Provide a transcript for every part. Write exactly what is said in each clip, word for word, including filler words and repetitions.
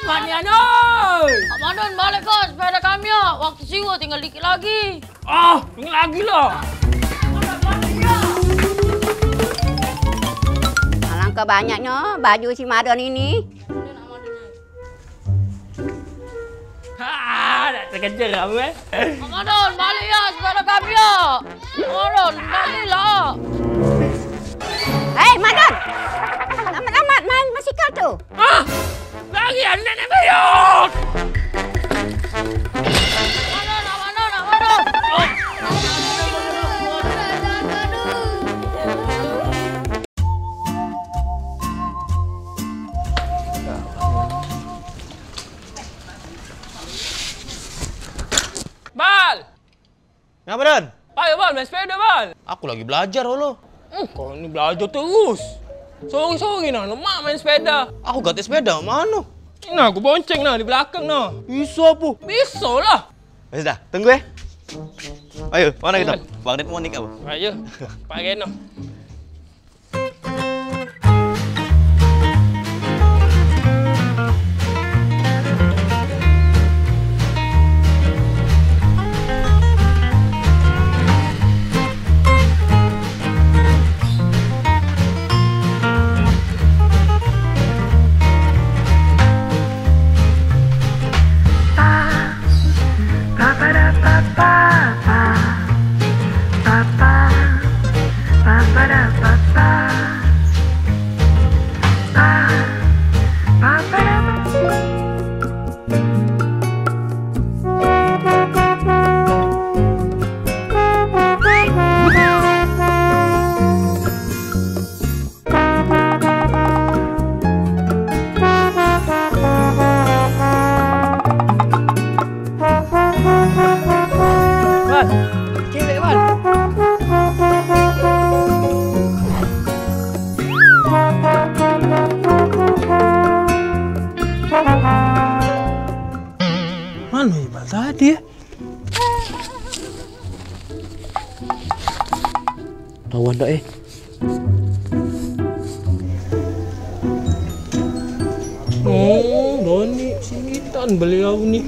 Mak Nian oi! Mak Madon, balik ke sepeda kami ya. Waktu siwa tinggal dikit lagi. Ah, ini lagi lah. Alangkah banyaknya baju si Madon ini. Ha, nak terkejar kamu eh. Mak Madon, balik ya sepeda kami ya. Mak Madon, balik lah. Hei, Madon. Lamat-lamat main basikal tu. Ah, lari anak nak bayar. Bal! Ngapa, Don? Ayo, Bal, main sepeda, Bal. Aku lagi belajar, Olo. Hmm, kau ni belajar terus. Sore-sore nah, lemak main sepeda. Aku katek sepeda, mano? Nah, aku bonceng nah, di belakang nah. Bisa apa? Bisa lah. Ya sudah, tunggu eh. Ayo, mana kita? Magnet monik apa? Ayo, pakai no. Wan, cewek, Wan. Mano Iqbal tadi ya? Tawan dak eh? Oh, Doni, singitan beliau ni.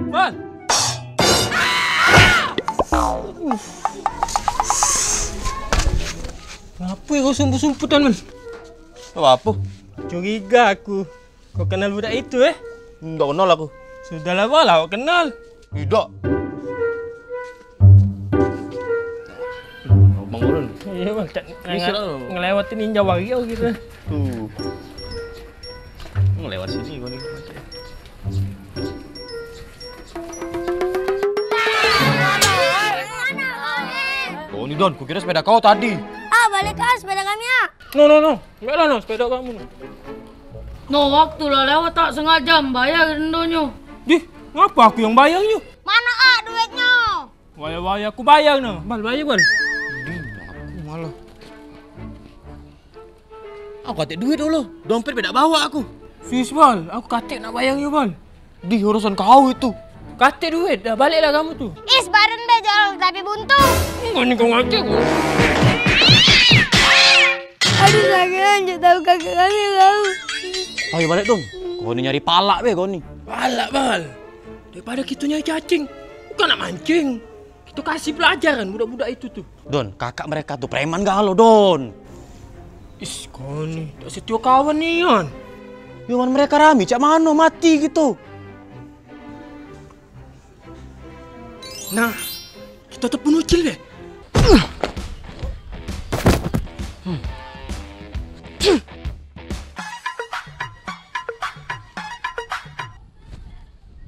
Bal! Ngapo kau sumput-sumputan, Man? Apa? Curiga aku. Kau kenal budak itu, eh? Ndak kenal aku. Sudahlah, Bal, awak kenal. Idak. Bang Ulun. Iya, Bal, cak Bisa ngele-, lah. Ngelewatin ninja warrior gitu. Tuh. Ngelewat sini kau ni. Oh, ni Don, kukira sepeda kau tadi. Ah, balik ah sepeda kami ah. No, no, no. Baiklah no, sepeda kamu no. No, waktu lah lewat tak sengaja bayar dendonyo. Dih, ngapa aku yang bayarnyo? Mano ah duitnyo? Wayah-wayah aku bayar no. Bal, bayar, Bal. Dih, aku malah. Aku katek duit dulu. Dompet be dak bawa aku. Sis, Bal, aku katek nak bayar yo, Bal. Dih, urusan kau itu. Katek duit, dah baliklah kamu tu. Is, baren be jorok tapi buntu. Enggak ni kau ngajar. Aduh, sakit, anjir, tahu kakak kami tahu. Ayo balik dong. Kau ni nyari palak be kau ni. Palak, Bal. Daripada kita nyari cacing, bukan nak mancing. Kita kasih pelajaran budak-budak itu tu. Don, kakak mereka tu preman galo, Don. Is, kau ni tak setia kawan nian. Yo, man mereka rami, cak mano mati gitu. Nah, kita telepon Ucil deh.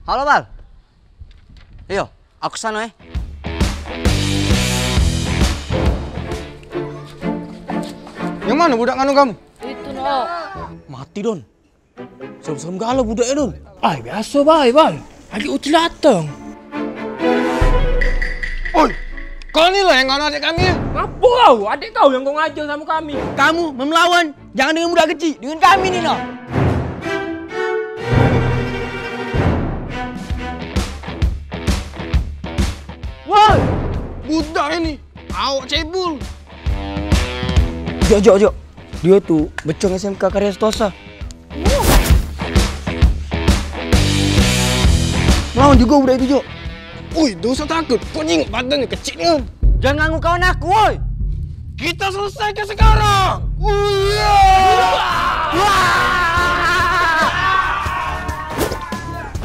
Halo, Bal. Iyo, aku sano, eh. Yang mano budak nganu kamu? Itu no. Mati, Don. Serem-serem galo budak e, Don. Ai, biaso bae, Bal. Lagi Ucil dateng. Oi, kau ni lah yang ngano adek kami. Ngapo kau? Adek kau yang kau ngajar samo kami. Kamu memelawan. Jangan dengan budak kecik, dengan kami ni noh. Woi, Budak ini, awak cebol. Jok, jok, jok. Dio tu becong S M K Karya Sentosa. Ngelawan jugo budak itu, jok. Oi, dosa takut. Kau nyingok badannyo kecik nian. Jangan ganggu kawan aku, woi. Kita selesaikan sekarang. Wah.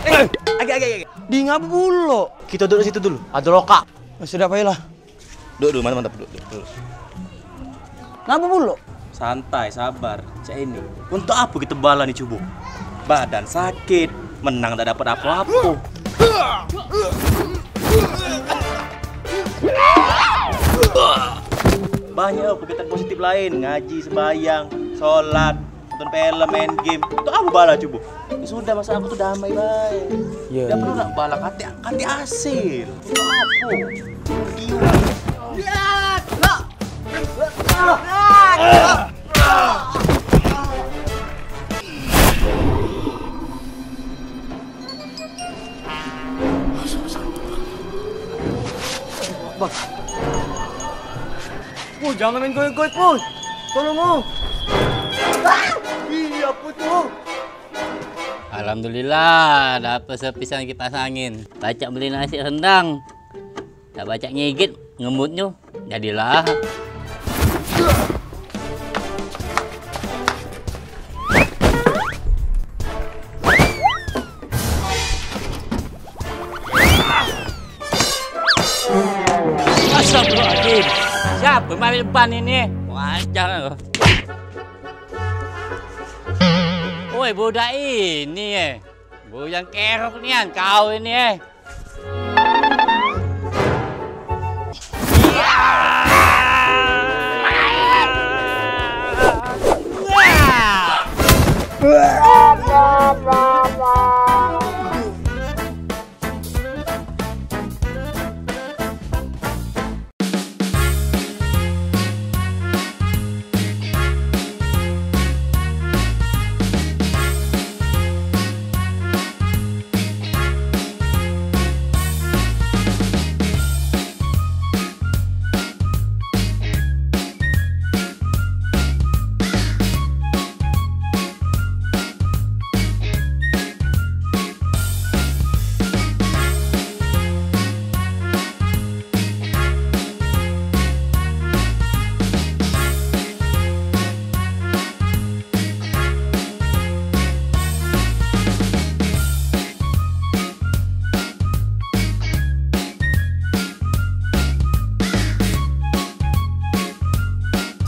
Eh, agak, agak, agak. Di ngapa pulo? Kita duduk situ dulu. Ada lokak. Sudah, baiklah. Duduk dulu, mantap, mantap. Duduk, duduk, duduk. Ngapa pulo? Santai, sabar. Cak ini. Untuk apa kita bala ni cubo? Badan sakit, menang tak dapat apa-apa. Banyak kegiatan positif lain, ngaji, sembahyang, sholat, nonton film, main game. Untuk apa bala cubo? Ya sudah, masa aku tu damai bae. Iya, dak perlu nak bala, kate, kate hasil. Untuk apa? Rugi wong. Woi, jangan main goyang-goyang, woi. Tolong, oh. Iya, apa tu? Alhamdulillah, dapet sepisan kipas angin. Pacak beli nasi rendang. Tak pacak ngigit, ngemutnyo. Jadilah. Astagfirullahaladzim. Siapa main ban ini? Wajar. Woi, budak ini, eh. Bujang kerok nian kau ini, eh.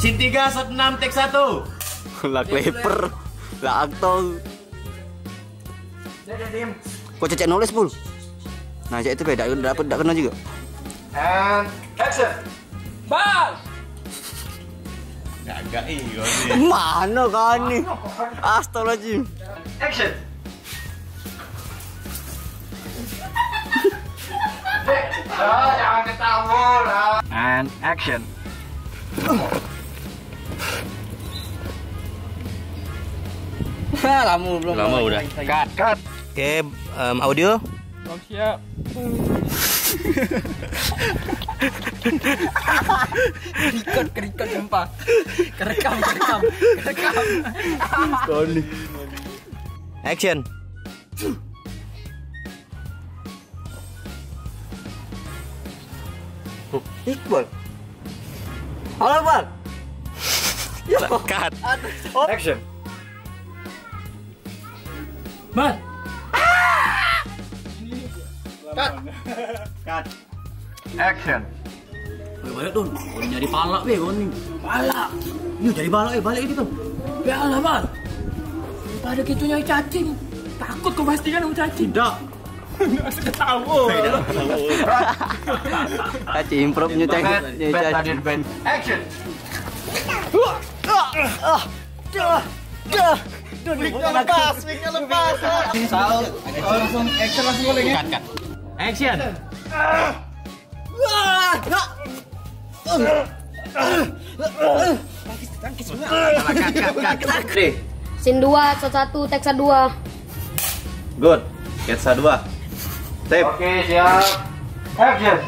Scene tiga, shot enam, take satu. Lah, kleper. Lah, aktong. Kok cecek nulis, Pul? Nah, cek itu be, dak, dak, dak kena juga. And action. Bal. Gagak ih, kau ni. Mano kau ni? Astagfirullahaladzim. Action. Ah, jangan ketawa lah. And action. Lama belum. Lama udah. Cut, cut. Oke, em, audio. Belum siap. Kerikot, kerikot, sumpah. Kerekam, kerekam, kerekam. Action. Iqbal. Halo, Bal. Ya. Cut. Aduh. Oh. Action. Bal. Cut. Cut. Action. Weh, balik, Don. Kau ni nyari palak be, kau ni. Palak. Ni cari palak, eh, balik gitu. Be alah, Bal. Daripada kita nyari cacing. Takut kau pasti kan sama cacing. Tidak. Ketawa. Cacing improv nyeceng. Bad, bad, bad, bad. Action. Wingnya lepas, wingnya lepas. Tahu. Langsung action, langsung boleh ya? Cut, cut. Action. Scene dua, shot satu, take dua. Good. Sketsa dua. Tip. Oke, siap. Action.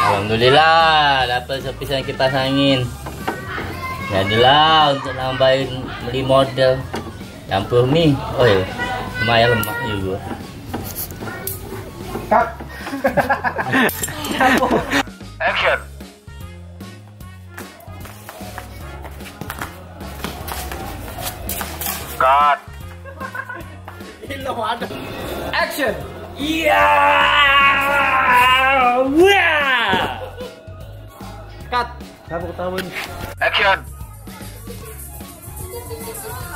Alhamdulillah, dapat sepisan kipas angin. Jadilah untuk nambahin beli modal. Campur mi. Oh ya, lumayan lemak juga. Cut. Action. Cut. Action. Iya. Wah. Cut. Siapa ketawa ni? Action.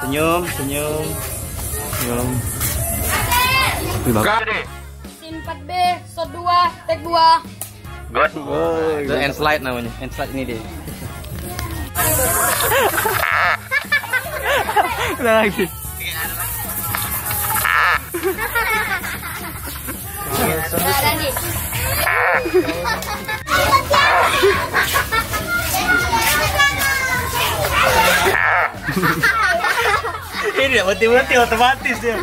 Senyum, senyum, senyum. Cut. Scene empat B, shot dua, take dua. Good. Itu end slide namanya. End slide ini dia. Udah lagi. Ini dah mati-mati otomatis dia.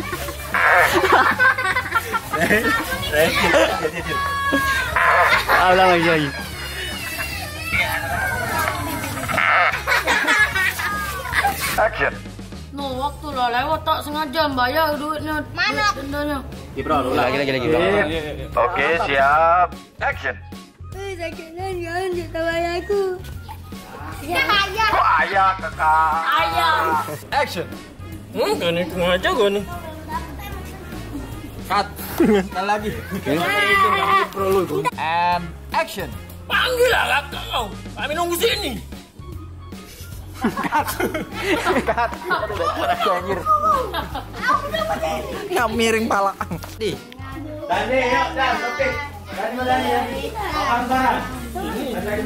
Ah, ulang lagi, lagi. Action. No, waktu lah lewat, tak sengaja bayar duitnya. Mana? Duit dendanya. Lagi, lagi, lagi. Oke, siap. Action. Eh, sakit kan, jangan tak bayar aku. Ya, ayah. Kok ayah, kakak? Ayah. Action. Hmm, gak nih, sengaja gak nih. Cut. Sekali lagi. And action. Panggil lah kakak kau. Kami nunggu sini. Cut. Cut. Anjir. Nggak miring pala. Di. Dani, yuk, Dan, topik. Dani, Dani, Dani. Abang, Bang. Dani,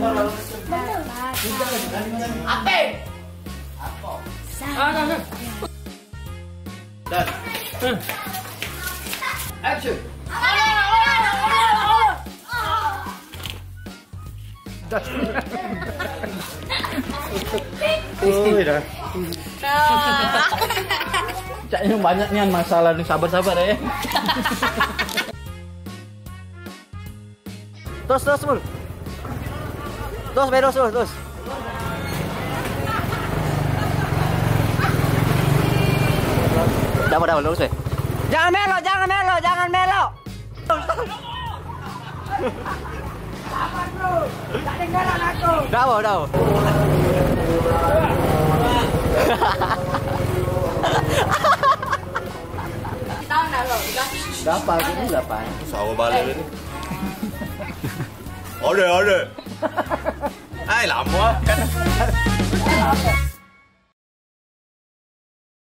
Dani. Ape? Apa? Dan. Action. Ui, dah. Cak, ini banyak nian masalah ni, sabar-sabar, eh. Terus, terus, Mul. Terus, be, terus, terus, terus. Dah, dah, lurus, be. Jangan melok, jangan melok, jangan melok. Dah, dah. Dapat, aku dapat. Sawo balik tadi. Ada, ada. Ai, lama kan.